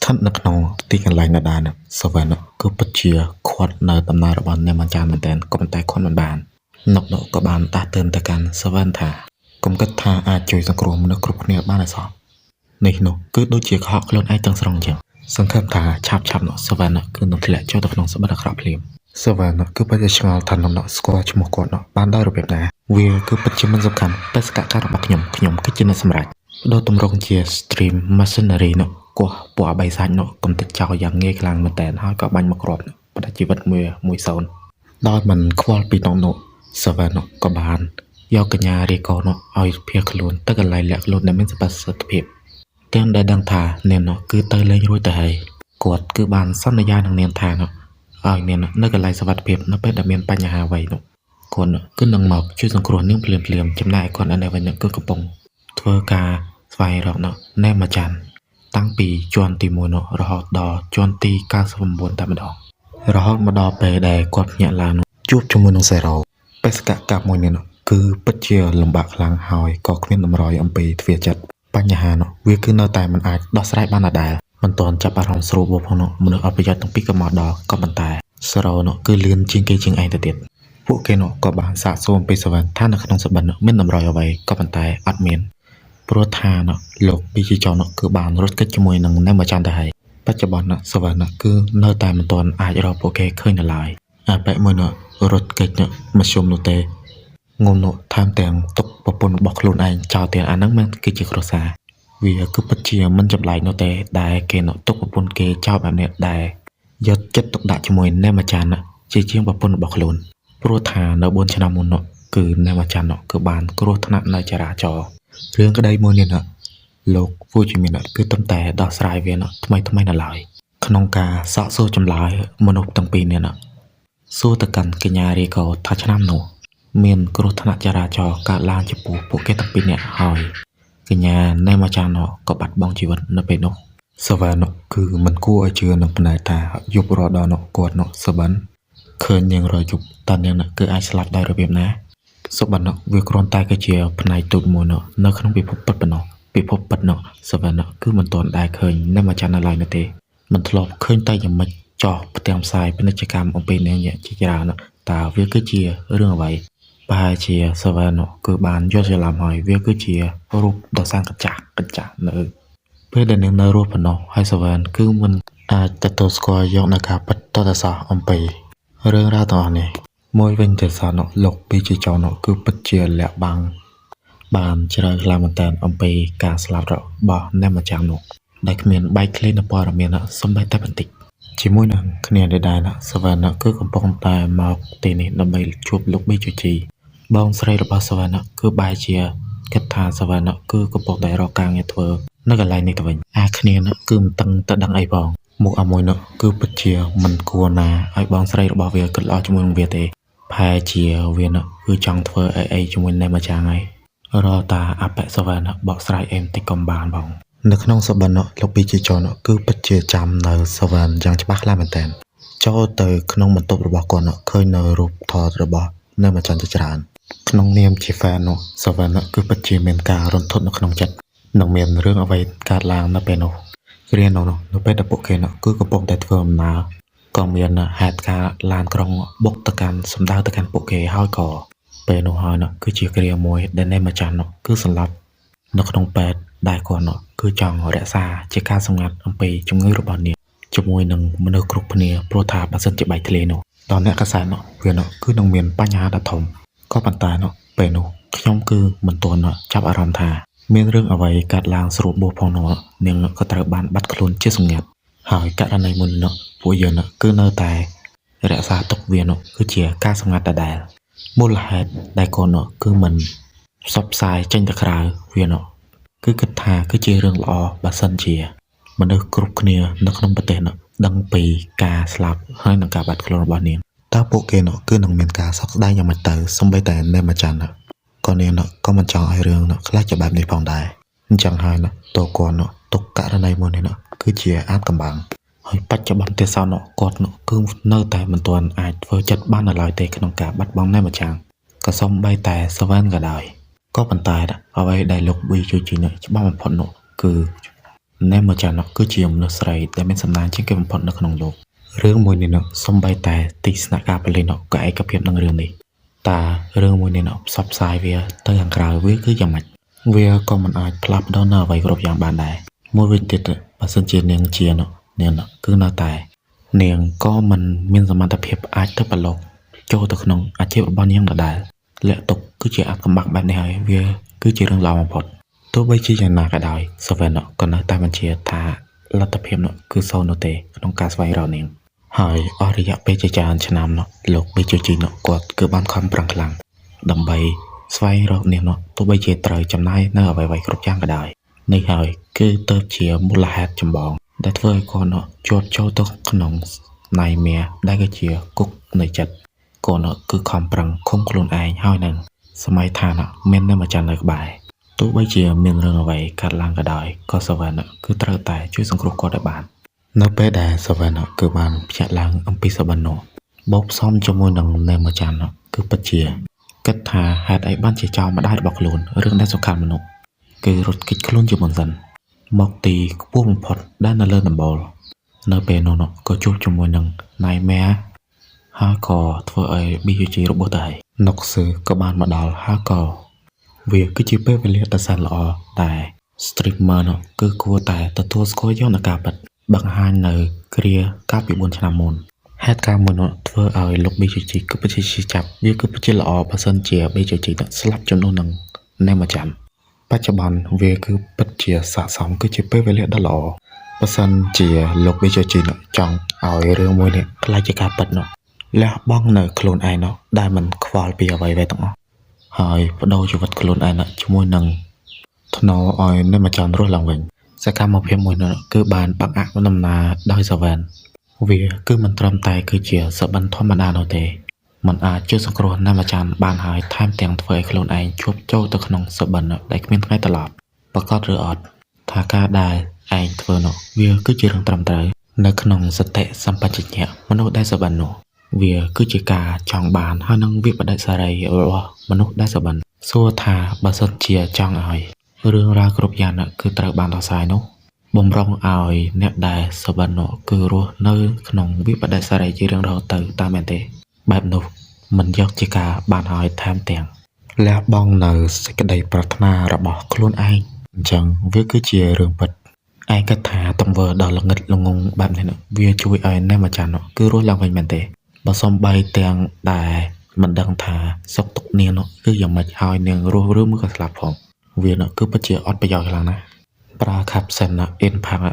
ថិតនៅក្នុងទីកន្លែងដដែលនោះសូវែននោះគឺពិតជាខាត់នៅដំណើររបស់នេម៉ាចានមែនទែនក៏ប៉ុន្តែខាត់មិនបាននុកនោះក៏បានដាស់តឿនទៅកាន់សូវែនថាកុំគិតថាអាចជួយសង្គ្រោះមនុស្សគ្រប់គ្នាបានឲ្យសោះនេះនោះគឺដូចជាកុហកខ្លួនឯងទាំងស្រុងអញ្ចឹងសង្ឃឹមថាឆាប់ឆាប់នោះសូវែននោះគឺនឹងធ្លាក់ចូលទៅក្នុងសម្បត្តិអាក្រក់ភ្លាមសូវែននោះគឺពិតជាឆ្ងល់ថានំនោះស្គាល់ឈ្មោះគាត់នោះបានដោយរបៀបណាវាគឺពិតជាមិនសំខាន់បេសកកម្មរបស់ខ្ញុំខ្ញុំគឺជាអ្នកសម្រេចដូរទម្រង់ជា stream machinery នោះគោះពណ៌បៃសាច់នោះកំទេចចោលយ៉ាងងាយខ្លាំងមែនតើហើយក៏បាញ់មកគ្រាប់នោះបដិជីវិតមួយមួយសូន្យដោយមិនខ្វល់ពីនោះនោះសូវែននោះក៏បានយកកញ្ញារីកូនោះឲ្យភៀសខ្លួនទៅកន្លែងលាក់ខ្លួនដែលមានសុវត្ថិភាពទាំងដែលដឹងថានាងនោះគឺទៅលេងរួចទៅហើយគាត់គឺបានសន្យានឹងនាងថានោះឲ្យនាងនោះនៅកន្លែងសុវត្ថិភាពនៅពេលដែលមានបញ្ហាអ្វីនោះគាត់នោះគឺនឹងមកជួយសង្គ្រោះនាងភ្លាមៗចំណែកឯគាត់ឯនេះវិញនោះគឺកំពុងធ្វើការស្វែងរកនោះណែម៉ាចាន់តាំងពីជាន់ទី1នោះរហូតដល់ជាន់ទី99តែម្ដងរហូតមកដល់ពេលដែលគាត់ភ្ញាក់ឡើងនោះជួបជាមួយនឹងសេរ៉ូបេសកកម្មមួយនេះនោះគឺពិតជាលំបាកខ្លាំងហើយក៏គ្មានតម្រុយអំពីទ្វារចិត្តបញ្ហានោះវាគឺនៅតែមិនអាចដោះស្រាយបានដដែលមិនទាន់ចាប់អារម្មណ៍ស្រួលបួផងនោះមនុស្សអត់ប្រយោជន៍ទាំងពីរក៏មកដល់ក៏ប៉ុន្តែសេរ៉ូនោះគឺលឿនជាងគេជាងឯងទៅទៀតពួកគេនោះក៏បានសាកសួរអំពីសវណ្ណថានៅក្នុងសបិននោះមានតម្រុយអ្វីក៏ប៉ុន្តែអត់មានព្រោះថានោះលោកពីជីចောនោះគឺបានរត់គេចជាមួយនឹងណែម៉ាចាន់ទៅហើយបច្ចុប្បន្ននោះសវណ្ណគឺនៅតែមិនទាន់អាចរកពួកគេឃើញនៅឡើយអាប៉ែមួយនោះរត់គេចនោះមធ្យមនោះទេងុំនោះថែមទាំងទុកប្រពន្ធរបស់ខ្លួនឯងចោលទៀតអាហ្នឹងមិនគឺជាគ្រួសារវាគឺពិតជាមិនចម្លែកនោះទេដែលគេនោះទុកប្រពន្ធគេចោលបែបនេះដែលយកចិត្តទុកដាក់ជាមួយណែម៉ាចាន់ណាជាជាងប្រពន្ធរបស់ខ្លួនព្រោះថានៅ4ឆ្នាំមុននោះគឺណែម៉ាចាន់នោះគឺបានគ្រោះថ្នាក់នៅចរាចរណ៍រឿងក្តីមួយនេះណាលោកហ្វូជីមីនគឺត្រឹមតែដោះស្រាយវានោះថ្មីថ្មីនៅឡើយក្នុងការសាកសួរចម្លើយមនុស្សទាំងពីរនេះណាសួរទៅកាន់កញ្ញារីកូថាឆ្នាំនោះមានគ្រោះថ្នាក់ចរាចរណ៍កើតឡើងចំពោះពួកគេទាំងពីរនាក់ហើយកញ្ញាណែម៉ាចាណូក៏បាត់បង់ជីវិតនៅពេលនោះសវ៉ាណូគឺមិនគួរឲ្យជឿនឹងផ្នែកថាយប់រដល់នោះគាត់នោះសបិនឃើញនាងរយយប់តើនាងនោះគឺអាចស្លាប់ដោយរបៀបណាសុបិននោះវាគ្រាន់តែគឺជាផ្នែកទូចមួយនោះនៅក្នុងពិភពពិតប៉ុណ្ណោះពិភពពិតនោះសវ៉ាណូគឺមិនទាន់ដែលឃើញណែម៉ាចានៅឡើយនោះទេមិនធ្លាប់ឃើញតែយ៉ាងម៉េចចោះផ្ទាំងផ្សាយពាណិជ្ជកម្មអំពីនាងជាច្រើននោះតើវាគឺជារឿងអ្វីប្រហែលជាសវ៉ាណូគឺបានយល់ច្រឡំហើយវាគឺជារូបដ៏សាងកញ្ចាស់កញ្ចាស់នៅពេលដែលនាងនៅរស់ប៉ុណ្ណោះហើយសវ៉ានគឺមិនអាចទទួលស្គាល់យកនៅការពិតតតសោះអំពីរឿងរ៉ាវទាំងអស់នេះមួយវិញទៀតសោះនោះលោកពីជាចောនោះគឺពិតជាលាក់បាំងបានជ្រៅខ្លាំងមែនទែនអំពីការស្លាប់របស់អ្នកម្ចាស់នោះដែលគ្មានបែកធ្លាយនៅព័ត៌មានសូម្បីតែបន្តិចជាមួយនឹងគ្នាដដែលណាសវណ្ណៈគឺកំពុងតែមកទីនេះដើម្បីជួបលោកប៊ីជូជីបងស្រីរបស់សវណ្ណៈគឺបែរជាគិតថាសវណ្ណៈគឺកំពុងតែរកការងារធ្វើនៅកន្លែងនេះទៅវិញអាគ្នានោះគឺមិនតឹងទៅដឹងអីផងមុខអាមួយនោះគឺពិតជាមិនគួរណាឲ្យបងស្រីរបស់វាគិតល្អជាមួយនឹងវាទេផែជាវានោះគឺចង់ធ្វើអីអីជាមួយណែម្ចាស់ហើយរកតាអបិសវណ្ណៈបកស្រាយអេមតិចកំបានផងនៅក្នុងសបិននោះលោកប៊ីជាចនគឺពិតជាចាំនៅសវណ្ណយ៉ាងច្បាស់ខ្លាំងមែនទែនចូលទៅក្នុងបន្ទប់របស់គាត់នោះឃើញនៅរូបថតរបស់នៅម្ចាស់ជាច្រើនក្នុងនាមជា fan នោះសវណ្ណៈគឺពិតជាមានការរន្ធត់នៅក្នុងចិត្តនឹងមានរឿងអ្វីកើតឡើងនៅពេលនោះគ្រានោះនៅពេលដែលពួកគេនោះគឺកំពុងតែធ្វើដំណើរក៏មានហេតុការណ៍ឡានក្រុងបុកទៅកាន់សម្ដៅទៅកាន់ពួកគេហើយក៏ពេលនោះហើយនោះគឺជាគ្រាមួយដែលនៃម្ចាស់នោះគឺសម្លាប់នៅក្នុងពេទ្យដែលគាត់នោះគឺចង់រក្សាជាការសម្ងាត់អំពីជំងឺរបស់នាងជាមួយនឹងមនុស្សគ្រប់គ្នាព្រោះថាបើសិនជាបែកធ្លាយនោះដល់អ្នកកាសែតនោះវានោះគឺនឹងមានបញ្ហាដ៏ធំក៏ប៉ុន្តែនោះពេលនោះខ្ញុំគឺមិនទាន់ចាប់អារម្មណ៍ថាមានរឿងអ្វីកើតឡើងស្រួលបួសផងនោះនាងក៏ត្រូវបានបាត់ខ្លួនជាសម្ងាត់ហើយករណីមុននោះពួកយើងនោះគឺនៅតែរក្សាទុកវានោះគឺជាការសម្ងាត់ដដែលមូលហេតុដែលកូននោះគឺមិនផ្សព្វផ្សាយចេញទៅក្រៅវានោះគឺគិតថាគឺជារឿងល្អបើសិនជាមនុស្សគ្រប់គ្នានៅក្នុងប្រទេសនោះដឹងពីការស្លាប់ហើយនិងការបាត់ខ្លួនរបស់នាងតើពួកគេនោះគឺនឹងមានការសោកស្ដាយយ៉ាងម៉េចទៅសូម្បីតែនេម៉ាចាន់នោះក៏នាងនោះក៏មិនចង់ឲ្យរឿងនោះខ្លះជាបែបនេះផងដែរអញ្ចឹងហើយនោះតួគាត់នោះទុកករណីមួយនេះនោះគឺជាអាតកំបាំងហើយបច្ចុប្បន្នទេសោនោះគាត់នោះគឺនៅតែមិនទាន់អាចធ្វើចិត្តបាននៅឡើយទេក្នុងការបាត់បង់ណែម្ចាស់ក៏សំបីតែសវ៉ានក៏ដោយក៏ប៉ុន្តែអ្វីដែលលោកប៊ីជួយជីនោះច្បាស់បំផុតនោះគឺ ណែម៉ូចាណគឺជាមនុស្សស្រីដែលមានសំណាងជាងគេបំផុតនៅក្នុងលោករឿងមួយនេះសំបីតែទីស្នាក់ការប៉ូលីសក៏ឯកភាពនឹងរឿងនេះតើរឿងមួយនេះផ្សព្វផ្សាយវាទៅខាងក្រៅវាគឺយ៉ាងម៉េចវាក៏មិនអាចផ្លាស់ប្ដូរនៅអ្វីគ្រប់យ៉ាងបានដែរមួយវិញទៀតបើសិនជានាងជានាងគឺនៅតែនាងក៏មិនមានសមត្ថភាពអាចទៅប្រឡូកចូលទៅក្នុងអាជីពរបស់នាងដដែលលាក់ទុកគឺជាអាថ៌កំបាំងបែបនេះហើយវាគឺជារឿងល្អបំផុតទោះបីជាយ៉ាងណាក៏ដោយសាវែនក៏នៅតែបញ្ជាថាលទ្ធភាពនោះគឺសូន្យនោះទេក្នុងការស្វែងរកនាងហើយអស់រយៈពេលជាច្រើនឆ្នាំនោះលោកបេជជីនោះគាត់គឺបានខំប្រឹងខ្លាំងដើម្បីស្វែងរកនាងនោះទោះបីជាត្រូវចំណាយនៅអ្វីៗគ្រប់យ៉ាងក៏ដោយនេះហើយគឺទៅជាមូលហេតុចម្បងដែលធ្វើឲ្យគាត់នោះជាប់ចូលទៅក្នុង Nightmare ដែលគឺជាគុកនៃចិត្តគាត់នោះគឺខំប្រឹងឃុំខ្លួនឯងហើយនឹងសម័យឋានមាននៅម្ចាស់នៅក្បែរទោះបីជាមានរឿងអ្វីកើតឡើងក៏ដោយក៏សាវ៉ានគឺត្រូវតែជួយសង្គ្រោះគាត់ឲ្យបាននៅពេលដែលសាវ៉ានគឺបានភ្ញាក់ឡើងអំពីសបិននោះបូកផ្សំជាមួយនឹងនេមចាន់គឺពិតជាគិតថាហេតុអីបានជាចោលម្ដាយរបស់ខ្លួនរឿងដែលសំខាន់មនុស្សគឺរត់គេចខ្លួនជាមុនសិនមកទីខ្ពស់បំផុតដែលនៅលើដំបូលនៅពេលនោះក៏ជួបជាមួយនឹង Nightmare ហើយក៏ធ្វើឲ្យ BUG របួសទៅហើយនុកស៊ឺក៏បានមកដល់ហើយក៏វាគឺជាពេលវេលាដ៏សែនល្អតែ streamer នោះគឺគួរតែទទួលស្គាល់យកនៅការពិតបង្ហាញនៅគ្រាកាលពី4ឆ្នាំមុនហេតុការណ៍មួយនោះធ្វើឲ្យលោក BJG គឺពិតជាចាប់វាគឺពិតជាល្អបើសិនជា BJG ស្លាប់ជំនួសនឹងណែមចាំបច្ចុប្បន្នវាគឺពិតជាស័ក្តិសមគឺជាពេលវេលាដ៏ល្អបើសិនជាលោក BJG ចង់ឲ្យរឿងមួយនេះក្លាយជាការពិតនោះលះបង់នៅខ្លួនឯងនោះដែលមិនខ្វល់ពីអ្វីៗទាំងអស់ហើយបដូរជីវិតខ្លួនឯងជាមួយនឹងថ្នូរឲ្យនៅម្ចាស់រស់ឡើងវិញសកម្មភាពមួយនោះគឺបានបង្អាក់ដំណើរដោយសាវ៉ានវាគឺមិនត្រឹមតែគឺជាសបិនធម្មតានោះទេมันអាចជួយសង្គ្រោះណាម្ចាស់បានហើយថែមទាំងធ្វើឲ្យខ្លួនឯងជួបចូលទៅក្នុងសបិនដែលគ្មានថ្ងៃត្រឡប់ប្រកាសឬអត់ថាការដែលឯងធ្វើនោះវាគឺជារឿងត្រឹមត្រូវនៅក្នុងសតិសម្បជញ្ញៈមនុស្សដែលសបិននោះវាគឺជាការចង់បានហើយនឹងវិបដិសារីរបស់មនុស្សដែលសបិនសួរថាបើសិនជាចង់ឲ្យរឿងរ៉ាវគ្រប់យ៉ាងគឺត្រូវបានដោះស្រាយនោះបំរុងឲ្យអ្នកដែលសបិននោះគឺរស់នៅក្នុងវិបដិសារីជារៀងរហូតទៅតាមមែនទេបែបនោះមិនយកជាការបានហើយថែមទាំងលះបង់នៅសេចក្តីប្រាថ្នារបស់ខ្លួនឯងអញ្ចឹងវាគឺជារឿងពិតឯងគិតថាទង្វើដ៏ល្ងឹតល្ងងបែបនេះវាជួយឲ្យអ្នកម្ចាស់នោះគឺរស់ឡើងវិញមែនទេបើសំបីទាំងដែលមិនដឹងថាសុខទុក្ខនាងនោះគឺយ៉ាងម៉េចហើយនាងរស់ឬមួយក៏ស្លាប់ផងវានោះគឺពិតជាអត់ប្រយោជន៍ខ្លាំងណាស់ប្រើ caption impact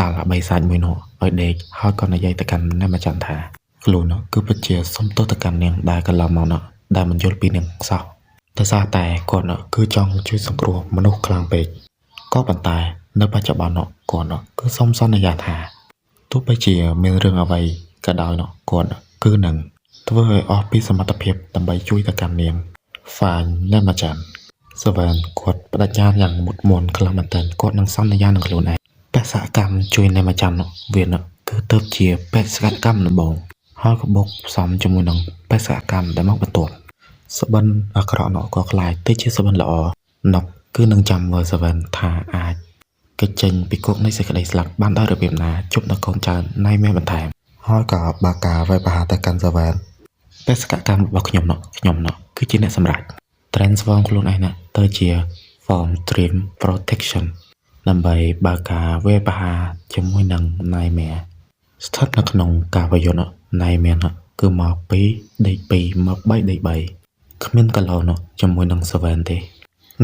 ដល់បីសាច់មួយនោះឲ្យដេកហើយក៏និយាយទៅកាន់អ្នកម្ចាស់ថាខ្លួននោះគឺពិតជាសុំទោសទៅកាន់នាងដែលកន្លងមកនោះដែលមិនយល់ពីនាងសោះដោយសារតែគាត់នោះគឺចង់ជួយសង្គ្រោះមនុស្សខ្លាំងពេកក៏ប៉ុន្តែនៅបច្ចុប្បន្ននោះគាត់នោះគឺសុំសន្យាថាទោះបីជាមានរឿងអ្វីក៏ដោយនោះគាត់គឺនឹងធ្វើឲ្យអស់ពីសមត្ថភាពដើម្បីជួយទៅកាន់នាងហ្វាញនៅម្ចាស់សាវ៉ានគាត់បដិញ្ញាយ៉ាងមុតមន់ខ្លាំងមែនទែនគាត់នឹងសន្យានឹងខ្លួនឯងបេសកកម្មជួយនៅម្ចាស់នោះវានោះគឺទៅជាបេសកកម្មដំបូងហើយក៏បុកផ្សំជាមួយនឹងបេសកកម្មដែលមកបន្ទាប់សបិនអាក្រក់នោះក៏ក្លាយទៅជាសបិនល្អនោះគឺនឹងចាំមើលសាវ៉ានថាអាចគេចចេញពីគុកនៃសេចក្តីស្លាប់បានដោយរបៀបណាជប់ដល់កូនចៅណៃមែបន្ថែមហើយក៏បើការវាយប្រហារទៅកាន់សាវ៉ានបេសកកម្មរបស់ខ្ញុំនោះខ្ញុំនោះគឺជាអ្នកសម្រេច transform ខ្លួនឯងណាទៅជា form dream protection ដើម្បីបើកការវាយប្រហារជាមួយនឹង Nightmare ស្ថិតនៅក្នុងការប្រយុទ្ធ Nightmare នោះគឺមក2ដេក2មក3ដេក3គ្មានកឡោនោះជាមួយនឹង Seven ទេ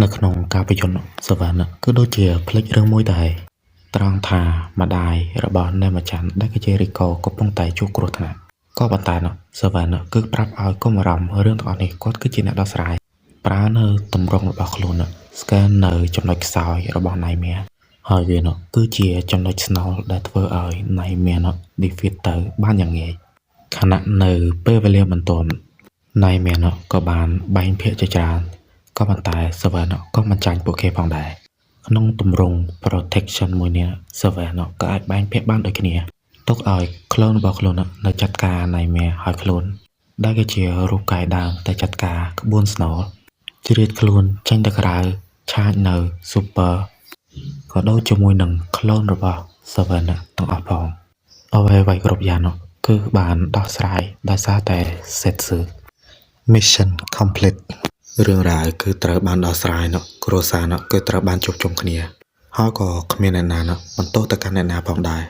នៅក្នុងការប្រយុទ្ធ Seven គឺដូចជាភ្លេចរឿងមួយដែរត្រង់ថាម្ដាយរបស់នេមចាន់ដែលគឺជារីកូកំពុងតែជួបគ្រោះថ្នាក់ក៏ប៉ុន្តែនោះ Seven គឺប្រាប់ឲ្យកុំអារម្មណ៍រឿងទាំងអស់នេះគាត់គឺជាអ្នកដោះស្រាយប្រើនៅទម្រង់របស់ខ្លួន scan នៅចំណុចខ្សោយរបស់ Nightmare ហើយវានោះគឺជាចំណុចស្នូលដែលធ្វើឲ្យ Nightmare នោះ defeat ទៅបានយ៉ាងងាយខណៈនៅពេលវេលាបន្ទាប់ Nightmare នោះក៏បានបែងភាគជាច្រើនក៏ប៉ុន្តែ Seven ក៏មិនចាញ់ពួកគេផងដែរក្នុងទម្រង់ protection មួយនេះ Seven ក៏អាចបែងភាគបានដូចគ្នាទុកឲ្យ clone របស់ខ្លួននៅចាត់ការ Nightmare ហើយខ្លួនដែលគឺជារូបកាយដើមតែចាត់ការក្បួនស្នូលជ្រៀតខ្លួនចេញទៅក្រៅឆាចនៅ Super ក៏ដូចជាមួយនឹង clone របស់ Seven ទាំងអស់ផងអ្វីអ្វីគ្រប់យ៉ាងនោះគឺបានដោះស្រាយដោយសារតែ Zetsu។ Mission complete។ រឿងរ៉ាវគឺត្រូវបានដោះស្រាយនោះគ្រួសារនោះគឺត្រូវបានជួបជុំគ្នាហើយក៏គ្មានអ្នកណានោះបន្ទោសទៅកាន់អ្នកណាផងដែរ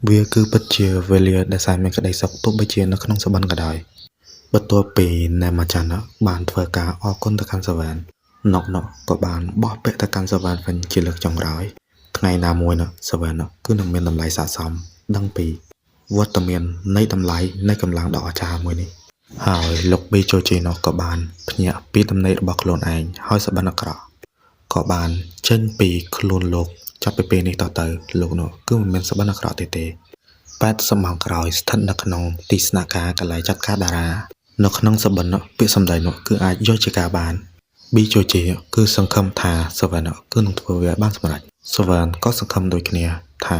វាគឺពិតជាវេលាដែលសែនមានក្តីសុខទោះបីជានៅក្នុងសុបិនក៏ដោយបន្ទាប់ពីណែម៉ាចាន់បានធ្វើការអរគុណទៅកាន់សាវ៉ានណុកណុកក៏បានបោះពាក្យទៅកាន់សាវ៉ានវិញជាលើកចុងក្រោយថ្ងៃណាមួយនោះសាវ៉ាននោះគឺនឹងមានតម្លៃស័ក្តិសមដឹងពីវត្តមាននៃតម្លៃនៃកម្លាំងដ៏អស្ចារ្យមួយនេះហើយលោកប៊ីជូជីនោះក៏បានភ្ញាក់ពីដំណេករបស់ខ្លួនឯងហើយសបិនអាក្រក់ក៏បានចេញពីខ្លួនលោកចាប់ពីពេលនេះតទៅលោកនោះគឺមិនមានសបិនអាក្រក់ទៀតទេ80ម៉ោងក្រោយស្ថិតនៅក្នុងទីស្នាក់ការកន្លែងចាត់ការតារានៅក្នុងសបិននោះពាក្យសម្ដីនោះគឺអាចយកជាការបានប៊ីជូជីគឺសង្ឃឹមថាសវណ្ណគឺនឹងធ្វើវាបានសម្រេចសវណ្ណក៏សង្ឃឹមដូចគ្នាថា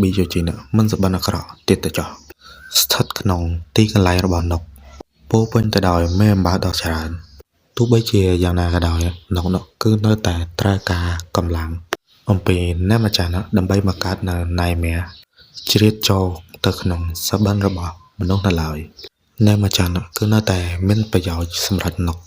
ប៊ីជូជីនោះមិនសបិនអាក្រក់ទៀតទៅចោះស្ថិតក្នុងទីកន្លែងរបស់នុកពោពេញទៅដោយមេអំបៅដ៏ច្រើនទោះបីជាយ៉ាងណាក៏ដោយនុកនោះគឺនៅតែត្រូវការកម្លាំងអំពីអ្នកម្ចាស់នោះដើម្បីមកកើតនៅ Nightmare ជ្រៀតចូលទៅក្នុងសបិនរបស់មនុស្សនៅឡើយអ្នកម្ចាស់នោះគឺនៅតែមានប្រយោជន៍សម្រាប់នុក។